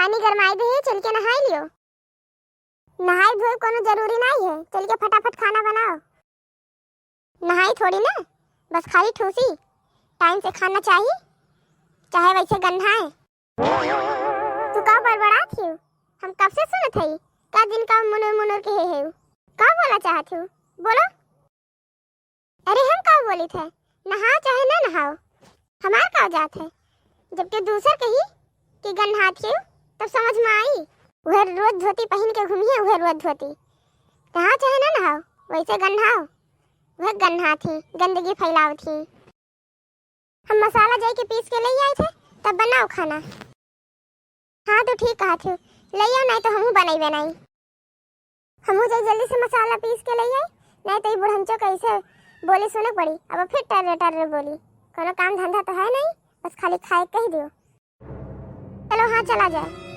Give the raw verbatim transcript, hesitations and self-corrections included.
पानी गरमाई दे, चल के नहाई लियो। नहाई धोई कोनो जरूरी नाई है, चल के फटाफट खाना बनाओ। नहाई थोड़ी ना, बस खाली ठूसी। टाइम से खाना चाही, चाहे वैसे गन्हाए। तू का बड़बड़ात हियो? हम कब से सुनत हई, का दिन का मुनुर मुनुर के हे हेउ? का बोला चाहत हियो? बोलो। अरे हम का बोलित है, नहाओ चाहे ना नहाओ, हमार का जात है? जबकि दूसर कही कि गन्हात हियो, तब समझ में आई। वह रोज धोती पहन के घूमी है, वह रोज धोती। नहाओ चाहे ना नहाओ, वैसे गन्हाओ। वह गन्हात ही, गंदगी फैलावत ही। हम मसाला जाई के पीस के ले आई थे, तब बनाओ खाना। हाँ, तो ठीक कहा थी, ले आओ, नहीं तो हमहू बनाई बनाई। हमहू जाई जल्दी से मसाला पीस के ले आई, नहीं तो ये बुढ़ंचो कैसे बोली सुने पड़ी। अब फिर टर्रे टर्रे बोली, कोनो काम धंधा तो है नहीं, बस खाली खाए कह दियो। चलो हाँ, चला जाए।